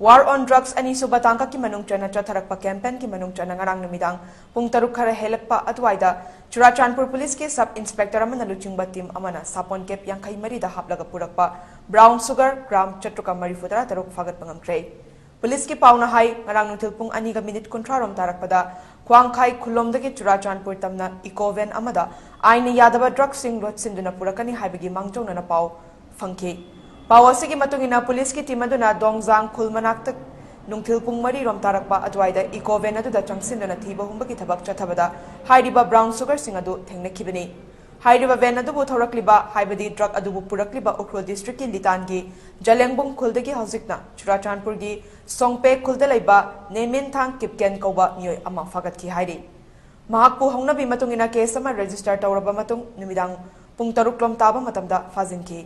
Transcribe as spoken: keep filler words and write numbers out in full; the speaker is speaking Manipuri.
War on Drugs ꯑꯅꯤꯁꯨꯕ ꯇꯥꯡꯀꯛꯀꯤ ꯃꯅꯨꯡ ꯆꯟꯅ ꯆꯠꯊꯔꯛꯄ campaignꯒꯤ ꯃꯅꯨꯡ ꯆꯟꯅ ꯉꯔꯥꯡ ꯅꯨꯃꯤꯗꯥꯡ ꯄꯨꯡ ꯇꯔꯨꯛ ꯈꯔ ꯍꯦꯜꯂꯛꯄ ꯑꯗꯨꯋꯥꯏꯗ ꯆꯨꯔꯥꯆꯥꯟꯄꯨꯔ ꯄꯨꯂꯤꯁꯀꯤ sub inspector ꯑꯃꯅ ꯂꯨꯆꯤꯡꯕ team ꯑꯃꯅ ꯁꯥꯄꯣꯟ cap ꯌꯥꯡꯈꯩ ꯃꯔꯤꯗ ꯍꯥꯞꯂꯒ ꯄꯨꯔꯛꯄ brown sugar gram ꯆꯥꯇ꯭ꯔꯨꯛꯀ ꯃꯔꯤꯐꯨ ꯇꯔꯥ ꯇꯔꯨꯛ ꯐꯥꯒꯠꯄ ꯉꯝꯈ꯭ꯔꯦ꯫ ꯄꯨꯂꯤꯁꯀꯤ ꯄꯥꯎꯅ ꯍꯥꯏ, ꯉꯔꯥꯡ ꯅꯨꯡꯊꯤꯜ ꯄꯨꯡ ꯑꯅꯤꯒ minute ꯀꯨꯟꯊ꯭ꯔꯥ ꯔꯣꯝ ꯇꯥꯔꯛꯄꯗ ꯈ꯭ꯋꯥꯡꯈꯥꯏ ꯈꯨꯜꯂꯣꯝꯗꯒꯤ ꯆꯨꯔꯥꯆꯥꯟꯄꯨꯔ ꯇꯝꯅ eco van ꯑꯃꯗ ꯑꯥꯏꯟꯅ ꯌꯥꯗꯕ drug ꯁꯤꯡ ꯂꯣꯠꯁꯤꯟꯗꯨꯅ ꯄꯨꯔꯛꯀꯅꯤ ꯍꯥꯏꯕꯒꯤ ꯃꯥꯡꯖꯧꯅꯅ ꯄꯥꯎ ꯐꯪꯈꯤ꯫ ꯄꯥꯎ ꯑꯁꯤꯒꯤ ꯃꯇꯨꯡ ꯏꯟꯅ ꯄꯨꯂꯤꯁꯀꯤ team ꯑꯗꯨꯅ ꯗꯣꯡꯖꯥꯡ ꯈꯨꯜ ꯃꯅꯥꯛꯇ ꯅꯨꯡꯊꯤꯜ ꯄꯨꯡ ꯃꯔꯤ ꯔꯣꯝ ꯇꯥꯔꯛꯄ ꯑꯗꯨꯋꯥꯏꯗ eco van ꯑꯗꯨꯗ ꯆꯪꯁꯤꯟꯗꯨꯅ ꯊꯤꯕ ꯍꯨꯝꯕꯒꯤ ꯊꯕꯛ ꯆꯠꯊꯕꯗ ꯍꯥꯏꯔꯤꯕ brown sugar ꯁꯤꯡ ꯑꯗꯨ ꯊꯦꯡꯅꯈꯤꯕꯅꯤ꯫ ꯍꯥꯏꯔꯤꯕ van ꯑꯗꯨꯕꯨ ꯊꯧꯔꯛꯂꯤꯕ, ꯍꯥꯏꯕꯗꯤ drug ꯑꯗꯨꯕꯨ ꯄꯨꯔꯛꯂꯤꯕ ꯎꯈ꯭ꯔꯨꯜ districtꯀꯤ ꯂꯤꯇꯥꯟꯒꯤ ꯖꯂꯦꯡꯕꯨꯡ ꯈꯨꯜꯗꯒꯤ ꯍꯧꯖꯤꯛꯅ ꯆꯨꯔꯥꯆꯥꯟꯄꯨꯔꯒꯤ ꯁꯣꯡꯄꯦ ꯈꯨꯜꯗ ꯂꯩꯕ ꯅꯦꯃꯤꯟꯊꯥꯡ ꯀꯤꯞꯀꯦꯟ ꯀꯧꯕ ꯃꯤꯑꯣꯏ ꯑꯃ ꯐꯥꯒꯠꯈꯤ ꯍꯥꯏꯔꯤ꯫ ꯃꯍꯥꯛꯄꯨ ꯍꯧꯅꯕꯤ ꯃꯇꯨꯡ ꯏꯟꯅ case ꯑꯃ register ꯇꯧꯔꯕ ꯃꯇꯨꯡ ꯅꯨꯃꯤꯗꯥꯡ ꯄꯨꯡ ꯇꯔꯨꯛ ꯂꯣꯝ ꯇꯥꯕ ꯃꯇꯝꯗ ꯐꯥꯖꯤꯟꯈꯤ꯫